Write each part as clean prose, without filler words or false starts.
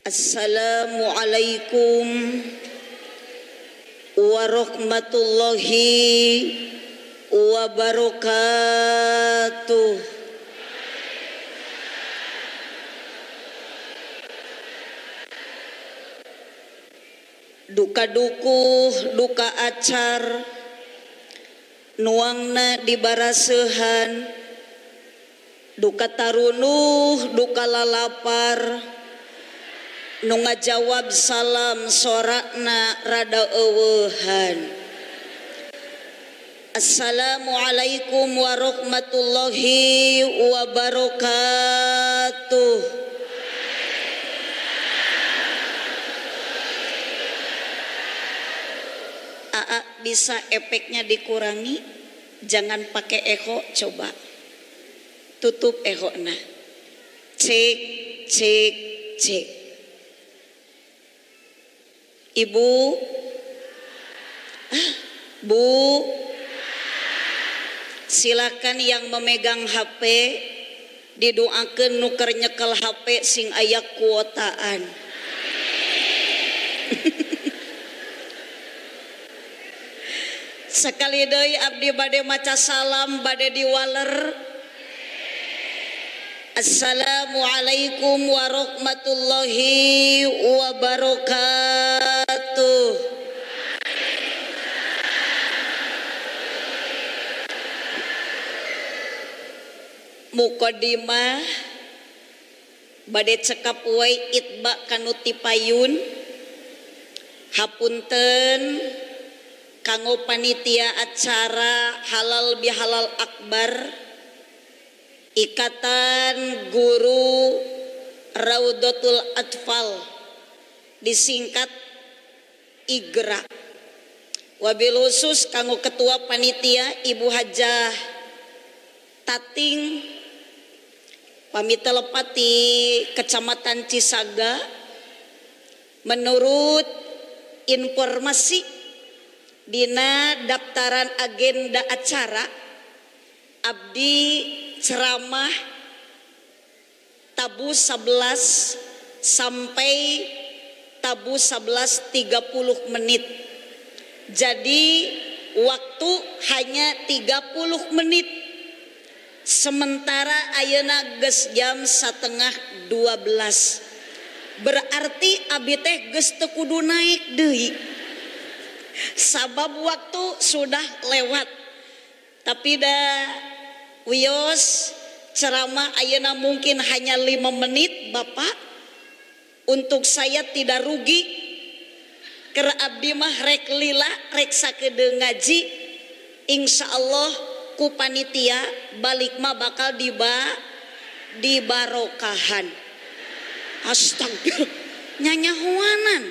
Assalamualaikum warahmatullahi wabarakatuh. Duka dukuh, duka acar, nuangna di barasehan, duka tarunuh, duka lalapar, nu ngajawab salam sorakna rada eueuhan. Assalamualaikum warahmatullahi wabarakatuh. Aa, bisa efeknya dikurangi, jangan pakai echo, coba tutup echo nah. Cek cek cek. Ibu, Bu, silakan yang memegang HP didoakeun nu keur nyekel HP sing aya kuotaan. Sekali deui abdi bade maca salam bade diwaler. Assalamualaikum warahmatullahi wabarakatuh. Mukodimah bade cekap wae itba kanu ti payun. Hapunten kanggo panitia acara halal bihalal akbar Ikatan Guru Raudatul Atfal disingkat IGRA. Wabil khusus kanggo ketua panitia Ibu Hajah Tating pamit telepati Kecamatan Cisaga. Menurut informasi dina daftaran agenda acara abdi ceramah tabu 11 sampai tabu 11.30 menit. Jadi waktu hanya 30 menit. Sementara ayeuna geus jam 11.30. Berarti abi teh geus teu kudu naik deui. Sabab waktu sudah lewat. Tapi dah wios ceramah ayeuna mungkin hanya 5 menit Bapak. Untuk saya tidak rugi. Keur abdi mah rek lila rek sakedeung ngaji. Insya Allah ku panitia balik mah bakal dibarokahan. Astagfirullah, nyanyahuanan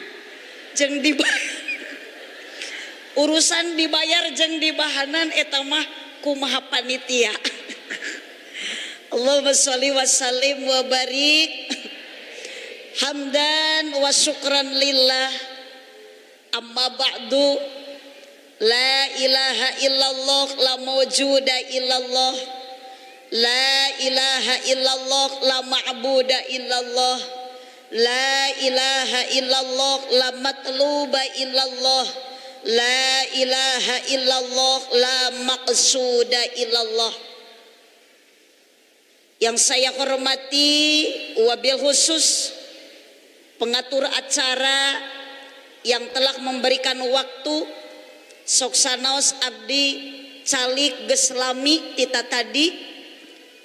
jeung dibayar. Urusan dibayar jeung dibahanan eta mah kumaha panitia. Allahumma sholli wa sallim wa barik hamdan wa syukran lillah. Amma ba'du. La ilaha illallah la mawjuda illallah. La ilaha illallah la ma'buda illallah. La ilaha illallah la matluba illallah. La ilaha illallah la maqsuda illallah. Yang saya hormati wabil khusus pengatur acara yang telah memberikan waktu sok sanaos abdi calik geus lami tita tadi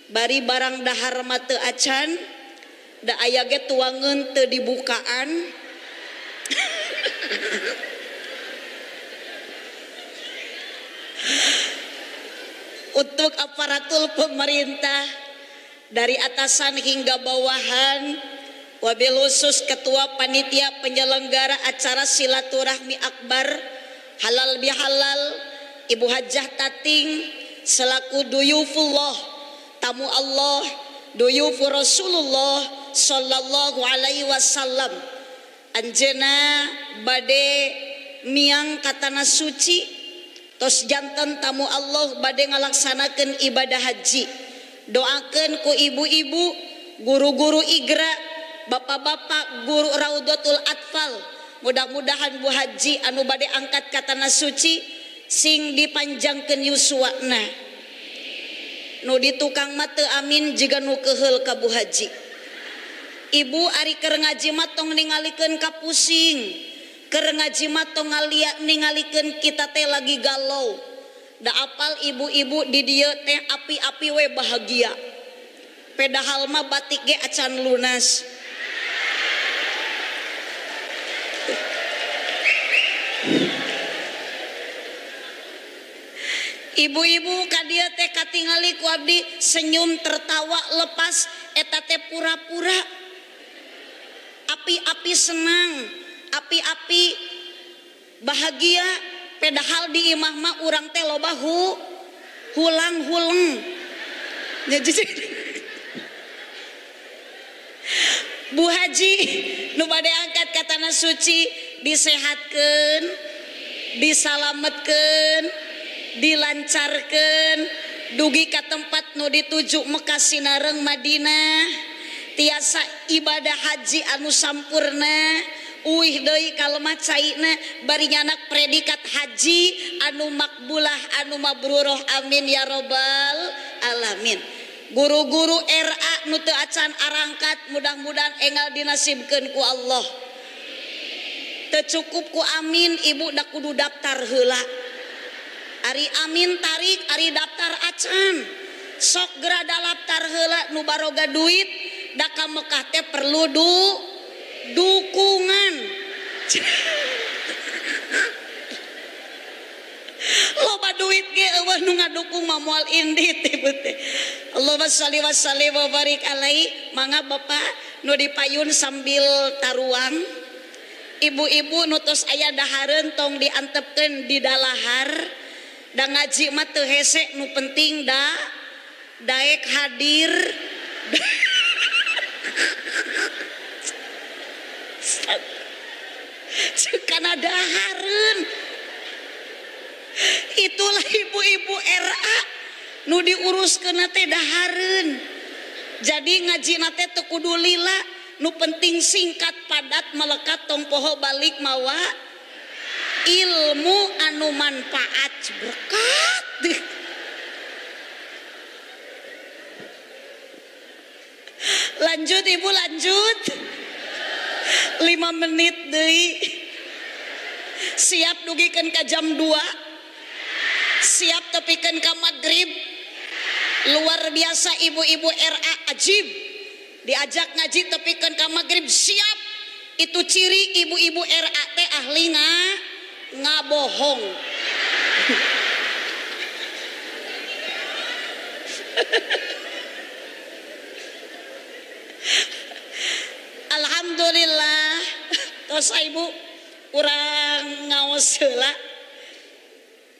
bari barang dahar mah teu acan da aya ge tuangeun teu dibukaan. Untuk aparatur pemerintah dari atasan hingga bawahan, wabil khusus ketua panitia penyelenggara acara silaturahmi akbar halal bihalal Ibu Hajah Tating selaku duyufullah, tamu Allah, duyufu Rasulullah sallallahu alaihi wasallam. Anjeuna bade miang katana suci tos janten tamu Allah bade ngalaksanakeun ibadah haji. Doakeun ku ibu-ibu, guru-guru IGRA, bapak-bapak guru Raudatul Atfal, mudah-mudahan Bu Haji anu bade angkat ka tanah suci sing dipanjangkeun yuswana. Nu di tukang mah teu amin jiga nu keuheul ka Bu Haji. Ibu ari keur ngaji mah tong ningalikeun ka pusing, keur ngaji mah tong ningalikeun kita teh lagi galau. Da apal ibu-ibu di dieu teh api-api we bahagia. Padahal mah batik ge acan lunas. Ibu-ibu ka dieu teh katingali ku abdi senyum tertawa lepas eta teh pura-pura. Api-api senang, api-api bahagia, padahal di imah mah urang teh loba hulang-huleng. Bu Haji nu bade angkat ka tanah suci disehatkeun, disalametkeun, dilancarkeun dugi ka tempat nu dituju Mekah sinareng Madinah, tiasa ibadah haji anu sampurna, uih deui kalemah caina bari nyanak predikat haji anu makbulah anu mabruroh, amin ya robbal alamin. Guru-guru RA nu teu acan arangkat mudah-mudahan engal dinasibkeun ku Allah. Teu cukup ku amin, ibu da kudu daftar heula. Ari amin tarik, ari daftar acan. Sok geura daftar heula nu baroga duit, da ka Mekah teh perlu dukungan. Loba duit ge eueuh nu ngadukung mah moal indit ibu teh. Allahumma shalli wa sallim wa barik alaihi. Mangga bapak nu dipayun sambil taruang. Ibu-ibu nu tos aya dahareun tong diantepkeun di dalahar. Da ngaji mah teu hese, nu penting da daek hadir. Cekana dahareun. Itulah ibu-ibu RA nu diuruskeun teh dahareun. Jadi ngajina teh teu kudu lila, nu penting singkat padat melekat tong poho balik mawa ilmu anu manfaat berkat. Lanjut ibu, lanjut 5 menit deui. Siap dugikeun ka jam 2. Siap tepikeun ka maghrib. Luar biasa ibu-ibu RA ajib. Diajak ngaji tepikeun ka maghrib siap. Itu ciri ibu-ibu RA teh ahli ngabohong. Alhamdulillah. Tos ibu urang ngaos heula.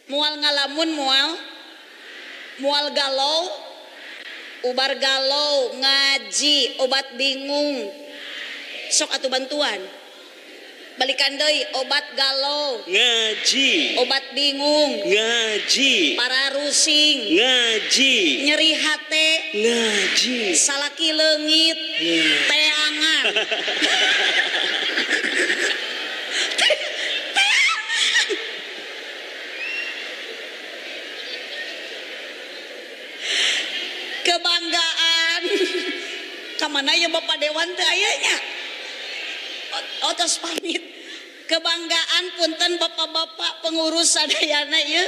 Mual ngalamun, mual galau, ubar galau ngaji obat bingung. Sok atuh bantuan. Balikan deui, obat galau ngaji, obat bingung ngaji, para rusing ngaji, nyeri hate ngaji, salaki leungit teangan. Kebanggaan kamana ya Bapak Dewan teu aya nya. Oh tos pamit. Kebanggaan punten bapak-bapak pengurus sadayana ieu.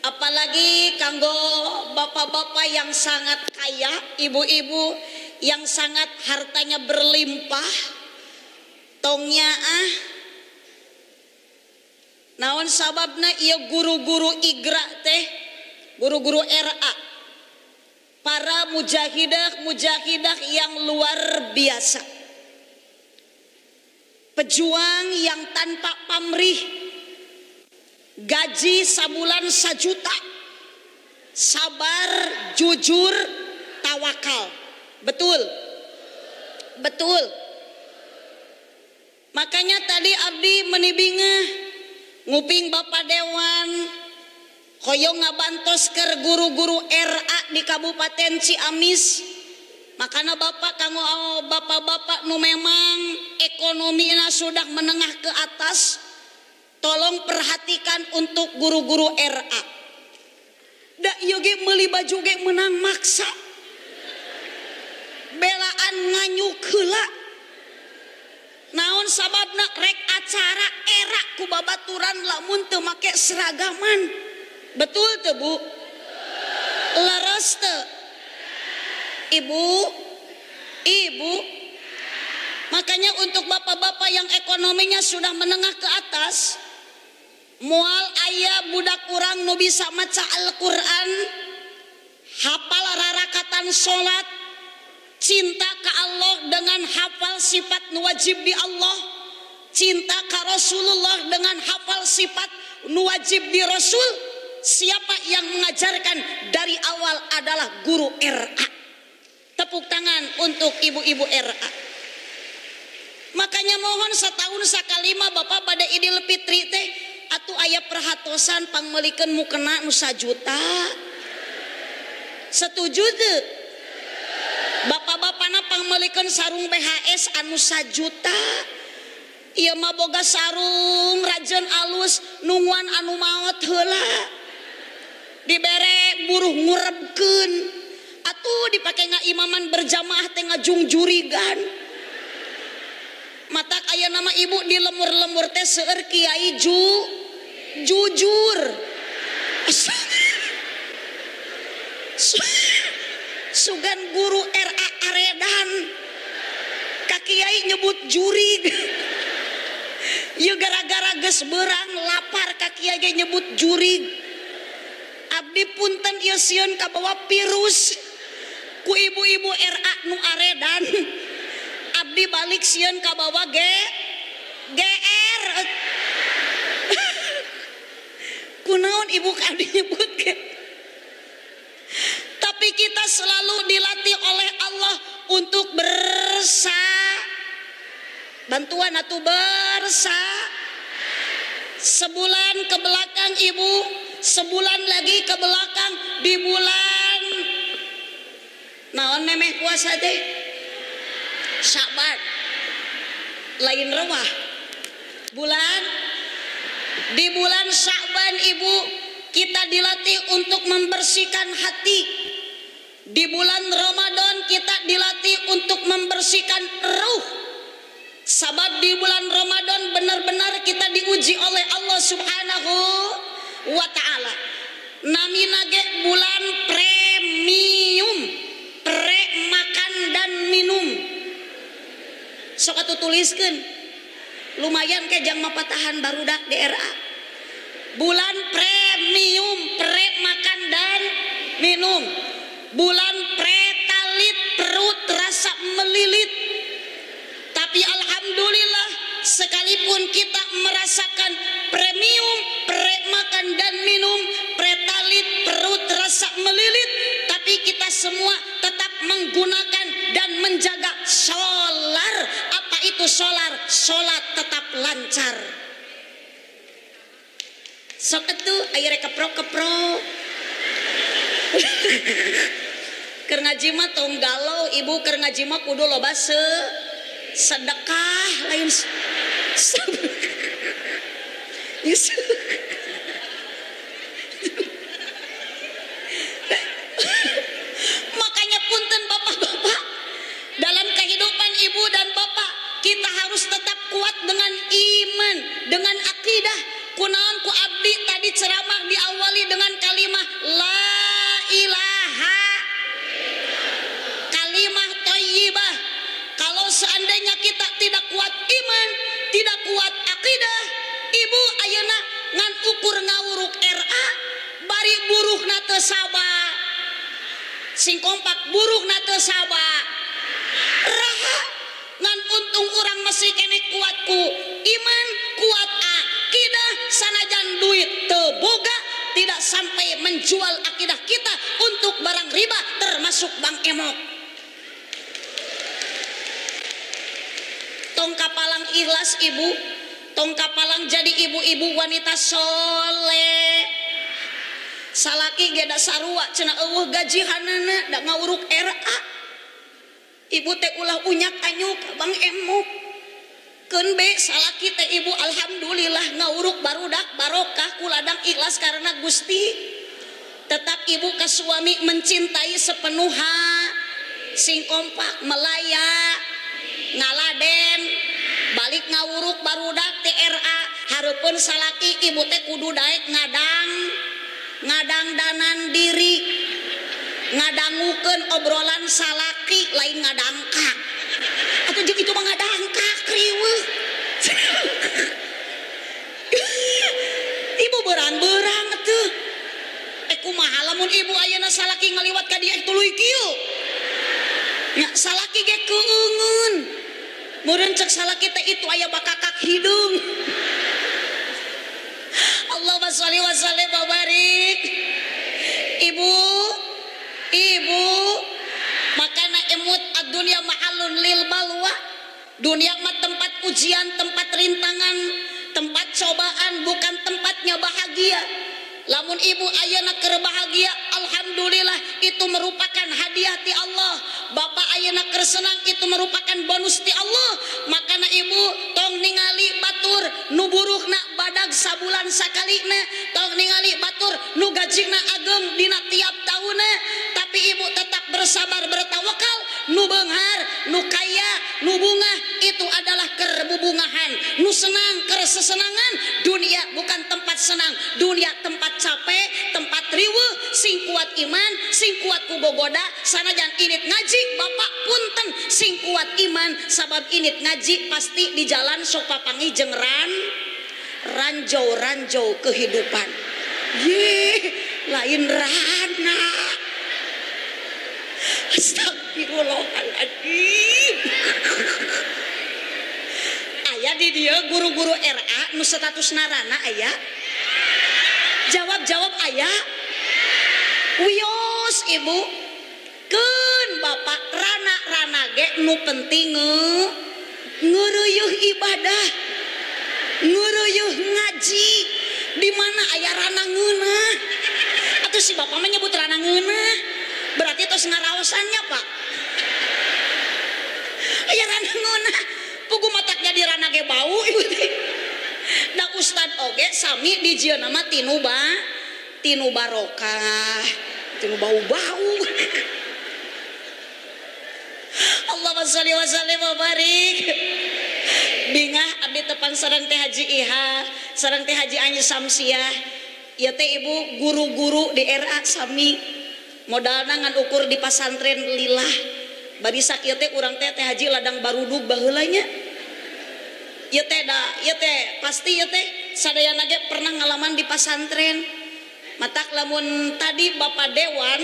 Apalagi kanggo bapak-bapak yang sangat kaya, ibu-ibu yang sangat hartanya berlimpah. Tongnya ah. Naon sababna ieu guru-guru igra teh, guru-guru RA. Para mujahidah-mujahidah yang luar biasa. Pejuang yang tanpa pamrih. Gaji sabulan 1 juta. Sabar, jujur, tawakal. Betul. Betul. Makanya tadi abdi menibingah nguping Bapak Dewan hoyong ngabantos keur guru-guru RA di Kabupaten Ciamis. Makana bapak kanggo bapak-bapak nu memang ekonomina sudah menengah ke atas, tolong perhatikan untuk guru-guru RA. Da ieu ge meuli baju ge meunang maksa. Belaan nganyuk heula. Naon sababna rek acara era ku babaturan lamun teu make seragaman. Betul teu Bu? Leres teu? Ibu, ibu. Makanya untuk bapak-bapak yang ekonominya sudah menengah ke atas, moal aya budak urang nu bisa maca Al-Qur'an, hafal rarakatan salat, cinta ke Allah dengan hafal sifat nu wajib di Allah, cinta ke Rasulullah dengan hafal sifat nu wajib di Rasul. Siapa yang mengajarkan dari awal adalah guru RA. Tepuk tangan untuk ibu-ibu RA. Makanya mohon setahun sakalima bapak pada Idul Fitri teh atuh aya perhatosan pangmeulikeun mukena nu sajuta. Setuju teu? Bapak-bapana pangmeulikeun sarung BHS anu sajuta. Ieu mah boga sarung rajeun alus nungguan anu maot heula. Dibere buruh ngurebkeun. Atuh dipake ngaimaman berjamaah teh ngajungjurigan. Matak aya nama ibu di lemur-lemur teh seueur kiai jujur. Sugan guru RA aredan ka kiai nyebut jurig. Ieu gara-gara geus beurang lapar ka kiai ge nyebut jurig. Abdi punten ieu sieun kabawa virus ku ibu-ibu RA nu aredan. Abdi balik sieun kabawa GR. Kunaon ibu abdi nyebut G. Tapi kita selalu dilatih oleh Allah untuk bersa bantuan atau bersa. Sebulan ke belakang ibu, sebulan lagi ke belakang di bulan naon memeh puasa teh? Sya'ban. Lain rewah. Bulan di bulan Sya'ban ibu kita dilatih untuk membersihkan hati. Di bulan Ramadan kita dilatih untuk membersihkan ruh. Sebab di bulan Ramadan benar-benar kita diuji oleh Allah Subhanahu wa ta'ala. Namina ge bulan premium, pre makan dan minum. Sok atuh tuliskeun. Lumayan ke jang mapatahan barudak di RA. Bulan premium, pre makan dan minum. Bulan pretalit, perut rasa melilit. Tapi alhamdulillah sekalipun kita merasakan premium, pre makan dan minum, pretalit, perut rasa melilit, tapi kita semua tetap menggunakan dan menjaga solar. Apa itu solar? Solat tetap lancar. Sok atuh aya keprok-keprok. Keur ngaji mah tong galau ibu, keur ngaji mah kudu loba sedekah lain. Makanya punten bapak-bapak, dalam kehidupan ibu dan bapak kita harus tetap kuat dengan iman, dengan akidah. Kunaon ku abdi tadi ceramah diawali dengan kalimah la ilaha, kalimah thayyibah. Kalau seandainya kita tidak kuat iman, tidak kuat akidah, ibu ayeuna ngan ukur ngawuruk RA bari buruhna teu sabar. Sing kompak buruhna teu sabar. Raha ngan untung urang masih keneh kuat ku iman, kuat akidah, sanajan duit teu boga tidak sampai menjual akidah kita untuk barang riba termasuk Bank Emok. Tong kapalang ikhlas ibu, tong kapalang jadi ibu-ibu wanita soleh. Salaki ge da sarua cenah eueuh gajihanana da ngawuruk RA. Ibu teh ulah unyak anyuk bang emuk. Keun be salaki teh ibu alhamdulillah ngauruk barudak barokah ku ladang ikhlas karena Gusti. Tetap ibu ke suami mencintai sepenuh hati, sing kompak melaya ngaladen balik ngawuruk barudak TRA hareupeun salaki ibu teh kudu daek ngadang ngadangdanan diri ngadangukeun obrolan salaki lain ngadangkak atuh jeung itu mah ngadangkak riweuh. Ibu berang-berang atuh kumaha lamun ibu ayeuna salaki ngaliwat ka dieu tuluy kieu nya salaki ge keungeun meureun cek salaki teh itu aya bakakak hideung. Allahumma sholli wa sallim wa barik. Ibu, ibu makana emut ad-dunya ma'alun lil balwa. Dunia mah tempat ujian, tempat rintangan, tempat cobaan, bukan tempatnya bahagia. Lamun ibu ayeuna keur bahagia, alhamdulillah itu merupakan hadiah ti Allah. Bapak ayeuna keur senang itu merupakan bonus ti Allah. Makana ibu tong ningali batur nu burukna badag sabulan sakalina, tong ningali batur nu gajina ageng dina tiap taunna, tapi ibu tetap bersabar bertawakal. Nu beunghar, nu kaya, nu bungah itu adalah kerbubungahan. Nu senang keur sesenangan. Dunia bukan tempat senang, dunia tempat capek, tempat riweuh. Sing kuat iman, sing kuat ku gogoda, sanajan init ngaji bapak punten sing kuat iman sabab init ngaji pasti di jalan sok papangi jeung ranjau-ranjau kehidupan. Ye, lain rana. Astagfirullahaladzim. Aya di dieu guru-guru RA nu status narana aya. Jawab-jawab aya. Wios ibu. Keun bapak rana-rana ge nu penting ngeureuyeung ibadah. Ngeureuyeung ngaji. Di mana aya rana ngeunah? Atuh si bapak mah nyebut rana ngeunah. Berarti tos ngaraosannya pak. Aya rana ngeunah. Pugu mataknya di rana ge bau ibu teh. Da ustad oge sami dijieunna mah tinu ba, tinu barokah, tinu bau-bau. Allahumma sholli wa sallim wa barik. Bingah abdi tepang sareng Teh Haji Iha, sareng Teh Haji Anyi Samsiah. Ieu teh ibu guru-guru di RA sami. Modalna ngan ukur di pasantren lillah. Bari sakieu teh urang teh Teh Haji ladang barudug baheula nya. Ieu teh da, ieu teh pasti ieu teh sadayana ge pernah ngalaman di pasantren. Matak lamun tadi Bapak Dewan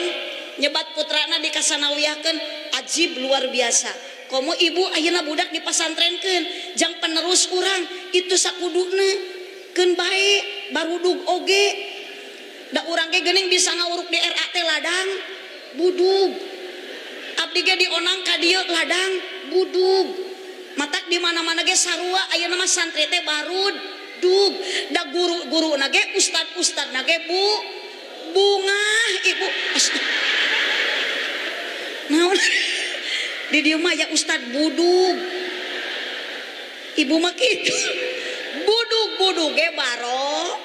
nyebat putrana dikasanawiyahkeun ajib luar biasa. Komo ibu ayeuna budak dipasantrenkeun jang penerus urang itu sakuduna keun bae barudug oge. Da urang ge geuning bisa ngawuruk di RA teh ladang budug. Abdi ge dionang ka dieu ladang budug. Matak di mana-mana ge sarua ayeuna mah santri teh barudug. Da guru-guruna ge ustad-ustadna ge bu bungah ibu. Naon? Di dieu mah ya ustad budug. Ibu mah kitu. Budug-budug ge barorok.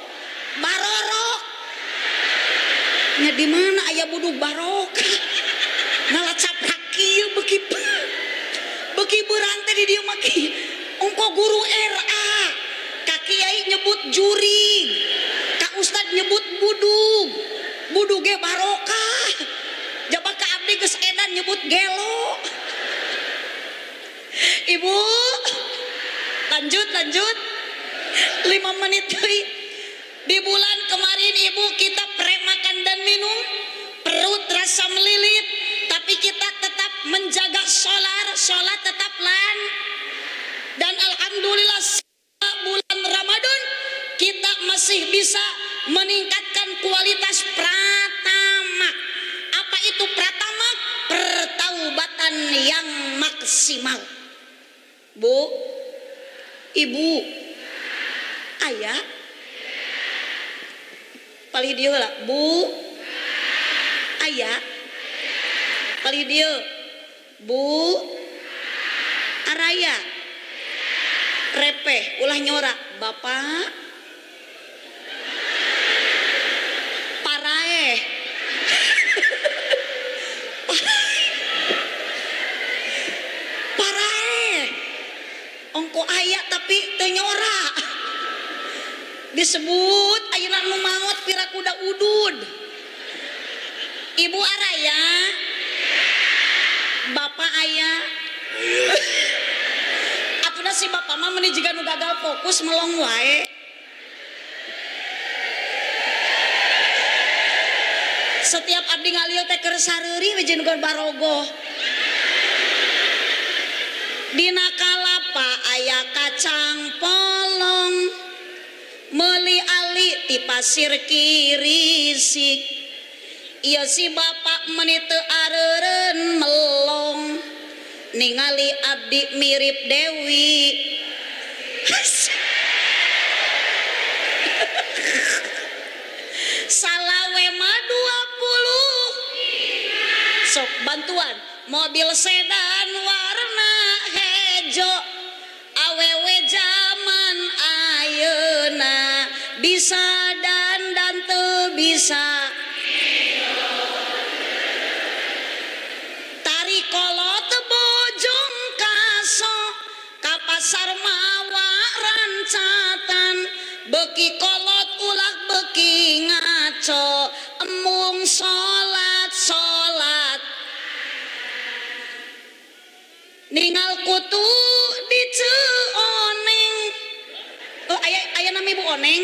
Nya di mana aya budug barokah? Ngalacaprak kieu beuki beuki beurang teh di dieu mah kieu. Ongko guru RA, ka kiai nyebut jurig, ka ustad nyebut budug. Budug ge barokah. Jaba ka abdi geus edan nyebut gelo. Ibu, lanjut lanjut. 5 menit deui. Di bulan kemarin ibu kita pre makan dan minum, perut rasa melilit, tapi kita tetap menjaga sholat tetap lan. Dan alhamdulillah bulan Ramadan kita masih bisa meningkatkan kualitas pratama. Apa itu pratama? Pertaubatan yang maksimal. Bu, ibu, ayah, palih dieu lah, bu, ayah, palih dieu. Bu araya repeh ulah nyora bapak paraeh paraeh ongko aya tapi teu nyora disebut ayeuna nu maot pira kuda udud. Ibu araya bapak aya atuh si bapak mah meuni jiga nu gagal fokus melong wae. Setiap abdi ngalieu teh keur sareuri we jeung barogoh. Dina kalapa aya kacang polong meuli ali ti pasir kirisik. Ieu si bapak meuni teu areureun melong ningali abdi mirip Dewi. Salawe mah 20. Sok bantuan mobil sedan warna hejo awewe zaman ayeuna bisa dandan teu bisa. Tari kolot bojong kaso ka pasar mawa rancatan beki kolot ulah beki ngaco emung salat salat ningal kutu di Ceoneng. Oh aya nami Bu Oneng.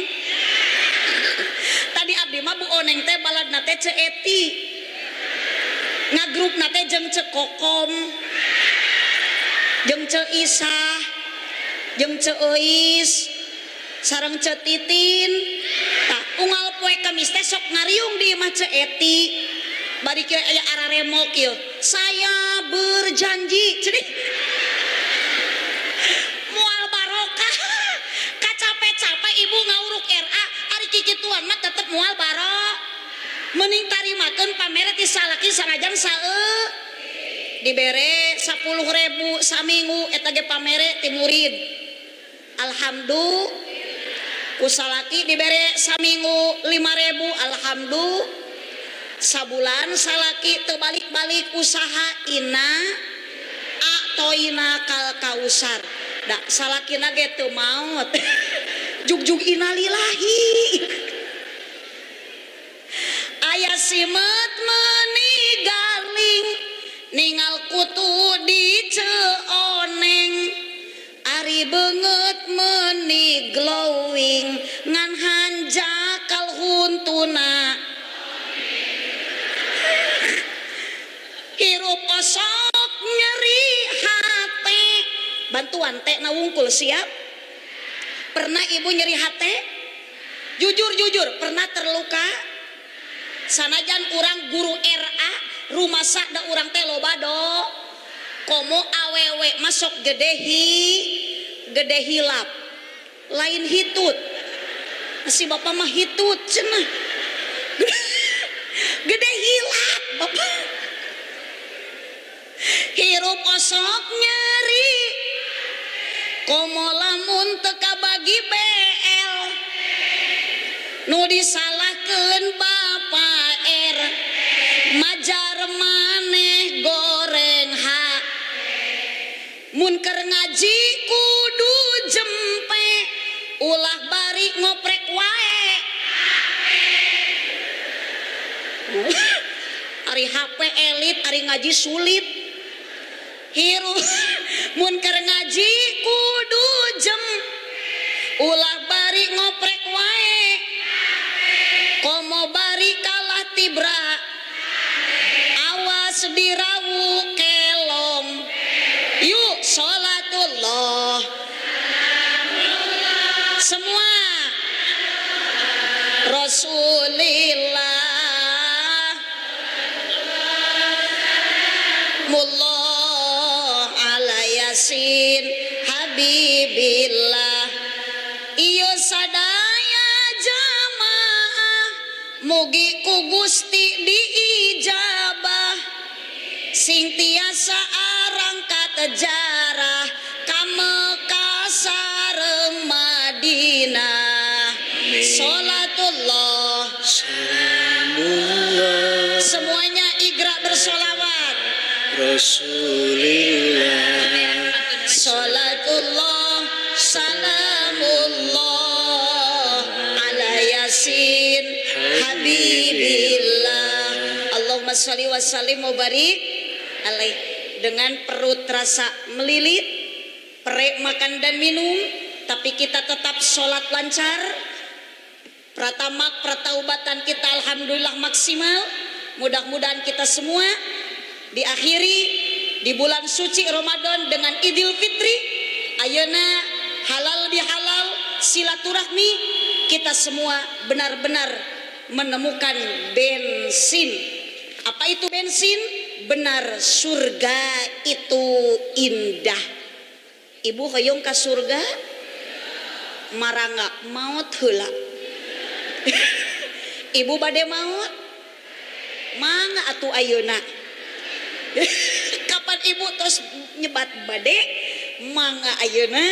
Tadi abdi mah Bu Oneng teh baladna teh Ce Eti ngagrupna teh jeung Ce Kokom jeung Ce Isah jeung Ce Eis sareng Ce Titin. Tah unggal poe Kamis teh sok ngariung di imah Ce Eti bari kieu aya araremok ieu saya berjanji jadi moal barokah kacape-cape ibu ngauruk RA ari kikituan mah tetep moal barok mending tarimakeun pamere ti salaki sanajan saeu dibere 10.000 saminggu eta ge pamere ti murid. Alhamdulillah ku salaki dibere saminggu 5.000 alhamdulillah. Sabulan salaki teu balik-balik usaha ina atoina kal kausar. Da salakina ge teu maot. Jugjug innalillahi. Aya simet meuni galing ningal kutu di Ceoneng ari beungeut meuni glowing ngan hanjakal huntuna. Hirup osok nyeri hate. Bantuan teh na wungkul siap. Pernah ibu nyeri hate? Jujur-jujur pernah terluka? Sanajan urang guru RA rumah da urang teh loba do komo awewe masuk gede hi gede hilap lain hitut. Si bapak mah hitut cenah gede hilap bapak. Hirup osok nyeri komo lamun teu kabagi BL nu disalahkeun Bapak R majar maneh goreng H mun keur ngaji kudu jempe ulah bari ngoprek wae. Ari HP elit ari ngaji sulit. Hirup mun keur ngaji kudu jem ulah bari ngoprek wae komo bari kalah tibra awas dirawu kelong. Yuk sholatullah semua Rasulillah mullah ala yasin habibillah. Ieu sadaya jamaah mugi ku Gusti diijabah sing tiasa sejarah ka Mekah sareng Madinah. Salatullah salamullah. Semuanya igra bersolawat. Rasulillah. Salatullah salamullah ala Yasin habibillah. Allahumma sholli wa sallim wa barik alaih. Dengan perut rasa melilit, perek makan dan minum, tapi kita tetap sholat lancar. Pratamak prataubatan kita alhamdulillah maksimal. Mudah-mudahan kita semua diakhiri di bulan suci Ramadan dengan Idul Fitri. Ayeuna halal bihalal silaturahmi, kita semua benar-benar menemukan bensin. Apa itu bensin? Benar, surga itu indah. Ibu hoyong ka surga? Marangga maot heula. Ibu bade maot? Mangga atuh ayeuna. Kapan ibu tos nyebat bade? Mangga ayeuna.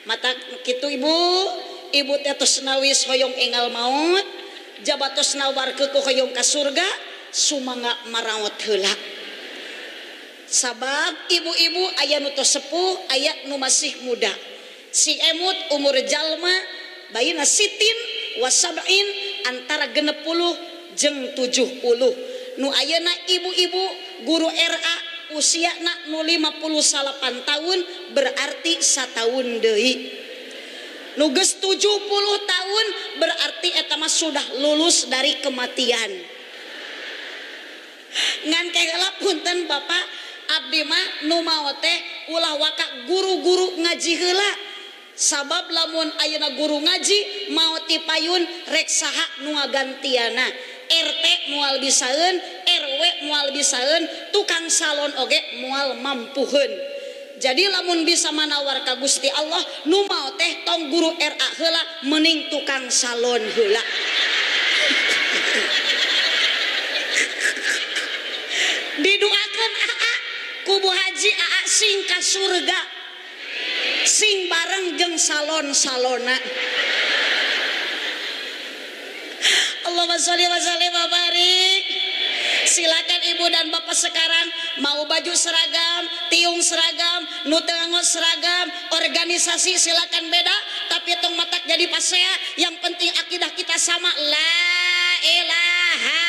Mata kitu ibu, ibu teh tos nawis hoyong enggal maot, jabatos nawarkeun ku hoyong ka surga, sumangga maraot heula. Sabab ibu-ibu aya nu tos sepuh, aya nu masih muda. Si emut umur jalma bayina sitin wasab'in antara 60 jeung 70. Nu ayeuna ibu-ibu guru RA usiana nu 58 tahun berarti sataun deui. Nu geus 70 tahun berarti eta mah sudah lulus dari kematian. Ngan keheula punten Bapak, abdi mah nu maot teh ulah waka guru-guru ngaji heula. Sabab lamun ayeuna guru ngaji maot ti payun rek saha nu ngagantiana. RT moal bisaeun, RW moal bisaeun, tukang salon oge moal mampuheun. Jadi lamun bisa manawar ka Gusti Allah nu maot teh tong guru RA heula mending tukang salon heula. Didoakeun aa ku Bu Haji aa sing ka surga, sing bareng jeung salon-salona. Allahumma sholli wa sallim wa barik. Silakan ibu dan bapak sekarang mau baju seragam, tiung seragam, nu teu nganggo seragam, organisasi silakan beda, tapi tong matak jadi pasea. Yang penting akidah kita sama, la ilaha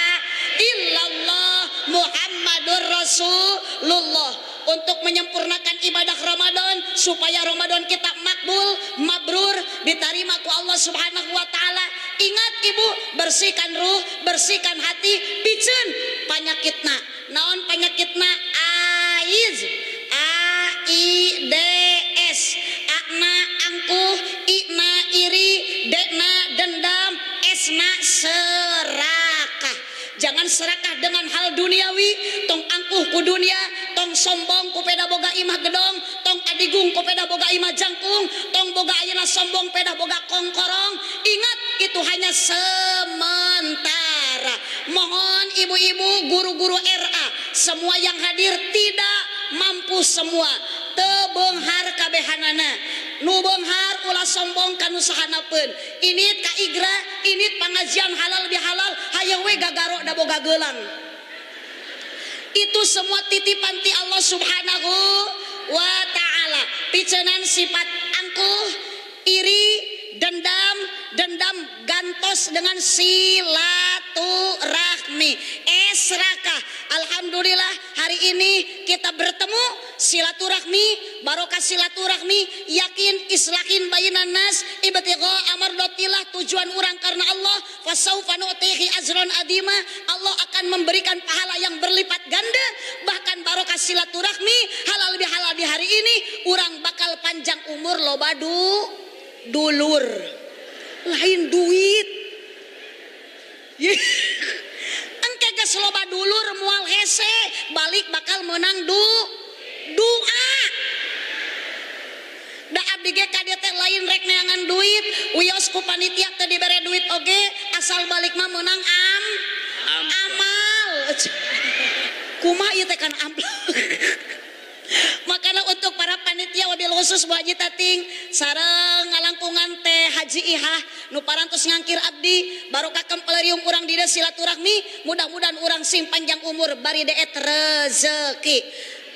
illallah Muhammadur Rasulullah. Untuk menyempurnakan ibadah Ramadan supaya Ramadan kita makbul, mabrur, diterima ku Allah Subhanahu wa taala. Ingat ibu, bersihkan ruh, bersihkan hati, piceun panyakitna. Naon panyakitna? AIDS, A I D S. A na angkuh, I na iri, D na dendam, S na serakah. Jangan serakah dengan hal duniawi, tong angkuh ku dunia, tong sombong ku peda boga imah gedong, tong adigung ku peda boga imah jangkung, tong boga ayeuna sombong peda boga kongkorong. Ingat, itu hanya sementara. Mohon ibu-ibu, guru-guru RA, semua yang hadir tidak mampu semua. Teu beunghar kabehanana. Nu beunghar ulah sombong ka nu sahanapeun. Ini ka igra, ini pengajian halal bihalal, hayang we gagaro da boga geulang. Itu semua titipan ti Allah Subhanahu wa taala. Picenan sifat angkuh, iri, dendam, dendam gantos dengan silaturahmi. Esrakah. Alhamdulillah hari ini kita bertemu silaturahmi, barokah silaturahmi, yakin islahin bainan nas, ibtigha amardatillah, tujuan orang karena Allah, fasaufa nu'tihi ajran adima, Allah akan memberikan pahala yang berlipat ganda. Bahkan barokah silaturahmi halal bihalal di hari ini orang bakal panjang umur loba dulur, lain duit. Engke geus loba dulur moal hese, balik bakal menang doa. Da abdi ge ka dieu teh lain rek neangan duit, wios ku panitia teu dibere duit oge, asal balik mah menang amal. Kumaha ieu teh kan amplop. Makanya untuk panitia wabil khusus Bu Haji Tating sareng ngalangkungan Teh Haji Ihah nu parantos ngangkir abdi barokah kempelerium urang di dieu silaturahmi, mudah-mudahan urang sing panjang umur bari deet rezeki.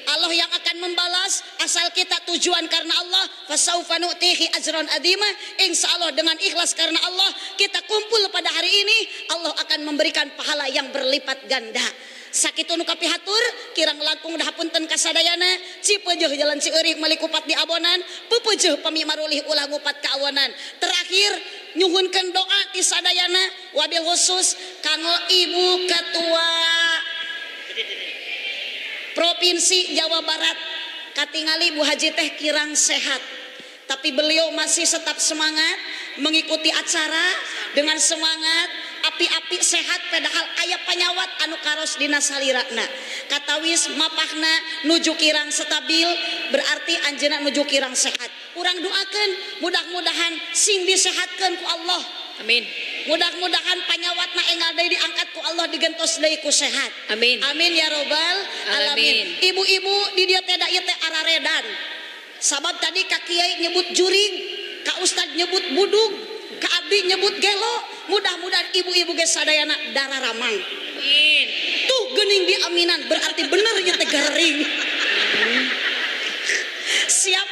Allah yang akan membalas asal kita tujuan karena Allah. Fasaufa nu'tihi ajran azima. Insya Allah dengan ikhlas karena Allah kita kumpul pada hari ini, Allah akan memberikan pahala yang berlipat ganda. Sakitu nu kapihatur kirang langkung dahapunten kasadayana, cipeujeuh jalan Cieurik meuli kupat di abonan, peupeujeuh pami marulih ulah ngupat ka awonan. Terakhir nyuhunkeun doa ti sadayana wabil khusus kanggo Ibu Ketua Provinsi Jawa Barat. Katingali Bu Haji teh kirang sehat, tapi beliau masih tetap semangat mengikuti acara dengan semangat api-api sehat, padahal aya panyawat anu karos dina salirana. Katawis mapahna nuju kirang stabil, berarti anjeunna nuju kirang sehat. Urang doakeun mudah-mudahan sing disehatkeun ku Allah. Amin. Mudah-mudahan panyawatna enggal deui diangkat ku Allah, digentos deui ku sehat. Amin. Amin ya robbal alamin. Ibu-ibu di dieu teh da ieu teh araredan. Sabab tadi ka kiai nyebut jurig, ka ustad nyebut budug, ka abdi nyebut gelo. Mudah-mudahan ibu-ibu ge sadayana dararamang. Amin. Tuh geuning diaminan berarti bener ieu teh garing. Siap.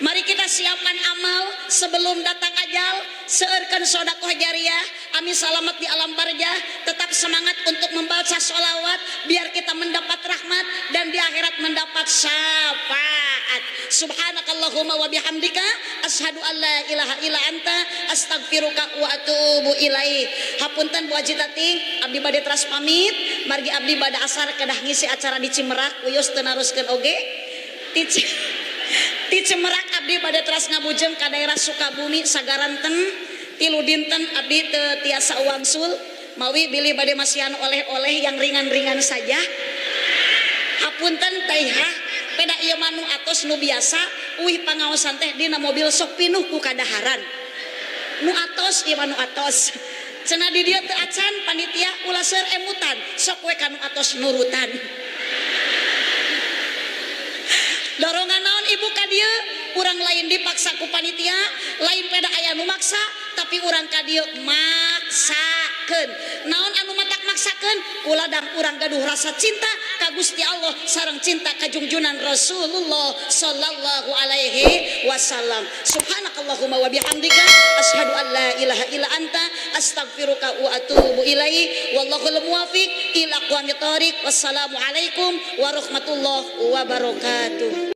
Mari kita siapkan amal sebelum datang ajal, seurkeun sedekah jariah, amin salamat di alam barjah, tetap semangat untuk membaca sholawat biar kita mendapat rahmat dan di akhirat mendapat syafaat. Subhanakallahumma wa bihamdika asyhadu an la ilaha illa anta astaghfiruka wa atubu ilaik. Hapunten Bu Haji Tating, abdi bade teras pamit, margi abdi bade asar kedah ngisi acara di Cimerak, wios teu naroskeun oge. Ti Cimerak abdi bade teras ngabujeng ka daerah Sukabumi Sagaranten, tilu dinten abdi teu tiasa wangsul, mawi bilih bade masihan oleh-oleh yang ringan-ringan saja. Hapunten teh hah, peda ieu mah nu atos nu biasa, uih pangaosan teh dina mobil sok pinuh ku kadaharan. Nu atos ieu mah nu atos. Cenah di dieu teu acan panitia ulah seueur emutan, sok we ka nu atos nurutan. Dorongan naon ibu ka dieu, urang lain dipaksa ku panitia, lain peda aya nu maksa, tapi urang ka dieu maksakeun. Naon anu matak maksakeun? Kuladang urang gaduh rasa cinta ka Gusti Allah sareng cinta ka junjunan Rasulullah sallallahu alaihi wasallam. Subhanakallahumma wa bihamdika asyhadu an la ilaha illa anta astaghfiruka wa atubu ilaik. Wallahul muwafiq ila aqwamit thoriq. Wassalamualaikum warahmatullahi wabarakatuh.